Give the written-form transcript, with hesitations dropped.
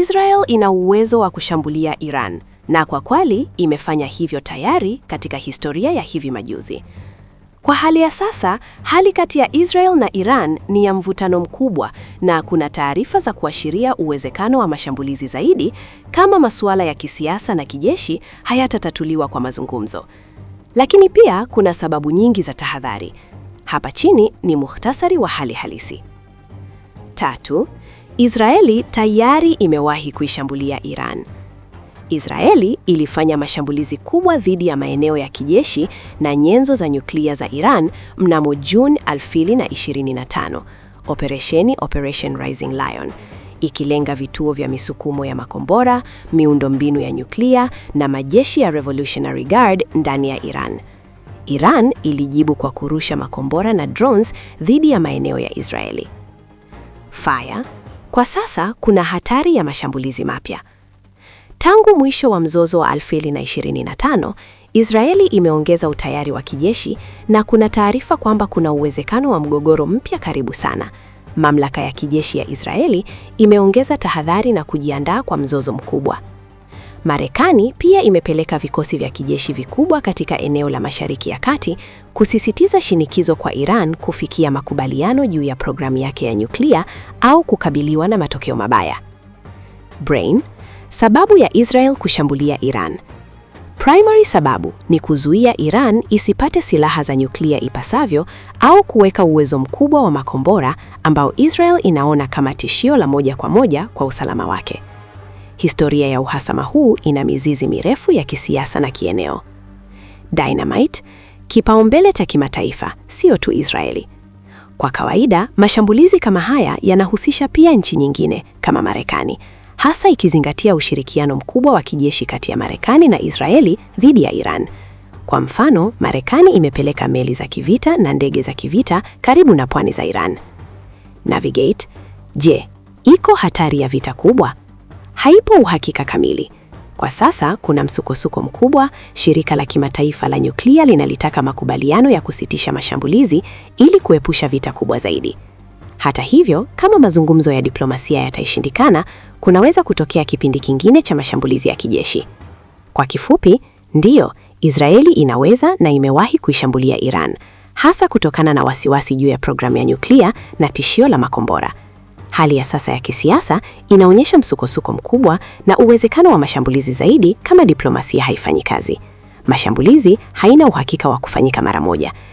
Israel ina uwezo wa kushambulia Iran na kwa kweli imefanya hivyo tayari katika historia ya hivi majuzi. Kwa hali ya sasa, hali kati ya Israel na Iran ni ya mvutano mkubwa na kuna taarifa za kuashiria uwezekano wa mashambulizi zaidi kama masuala ya kisiasa na kijeshi hayatatatuliwa kwa mazungumzo. Lakini pia kuna sababu nyingi za tahadhari. Hapa chini ni muhtasari wa hali halisi. Tatu, Israeli tayari imewahi kuishambulia Iran. Israeli ilifanya mashambulizi kubwa dhidi ya maeneo ya kijeshi na nyenzo za nyuklia za Iran mnamo Juni 2025, operesheni Operation Rising Lion, ikilenga vituo vya misukumo ya makombora, miundombinu ya nyuklia na majeshi ya Revolutionary Guard ndani ya Iran. Iran ilijibu kwa kurusha makombora na drones dhidi ya maeneo ya Israeli. Fire, kwa sasa kuna hatari ya mashambulizi mapya. Tangu mwisho wa mzozo wa 2025, Israeli imeongeza utayari wa kijeshi na kuna taarifa kwamba kuna uwezekano wa mgogoro mpya karibu sana. Mamlaka ya kijeshi ya Israeli imeongeza tahadhari na kujiandaa kwa mzozo mkubwa. Marekani pia imepeleka vikosi vya kijeshi vikubwa katika eneo la Mashariki ya Kati kusisitiza shinikizo kwa Iran kufikia makubaliano juu ya programu yake ya nyuklia au kukabiliwa na matokeo mabaya. Brain, sababu ya Israel kushambulia Iran. Primary sababu ni kuzuia Iran isipate silaha za nyuklia ipasavyo au kuweka uwezo mkubwa wa makombora ambao Israel inaona kama tishio la moja kwa moja kwa usalama wake. Historia ya uhasama huu ina mizizi mirefu ya kisiasa na kieneo. Dynamite, kipaumbele cha kimataifa, sio tu Israeli. Kwa kawaida, mashambulizi kama haya yanahusisha pia nchi nyingine kama Marekani, hasa ikizingatia ushirikiano mkubwa wa kijeshi kati ya Marekani na Israeli dhidi ya Iran. Kwa mfano, Marekani imepeleka meli za kivita na ndege za kivita karibu na pwani za Iran. Navigate, je, iko hatari ya vita kubwa? Haipo uhakika kamili. Kwa sasa kuna msukosuko mkubwa. Shirika la kimataifa la nyuklia linalitaka makubaliano ya kusitisha mashambulizi ili kuepusha vita kubwa zaidi. Hata hivyo, kama mazungumzo ya diplomasia yataishindikana, kunaweza kutokea kipindi kingine cha mashambulizi ya kijeshi. Kwa kifupi, ndiyo, Israeli inaweza na imewahi kuishambulia Iran, hasa kutokana na wasiwasi juu ya programu ya nyuklia na tishio la makombora. Hali ya sasa ya kisiasa inaonyesha msukosuko mkubwa na uwezekano wa mashambulizi zaidi kama diplomasia haifanyi kazi. Mashambulizi haina uhakika wa kufanyika mara moja.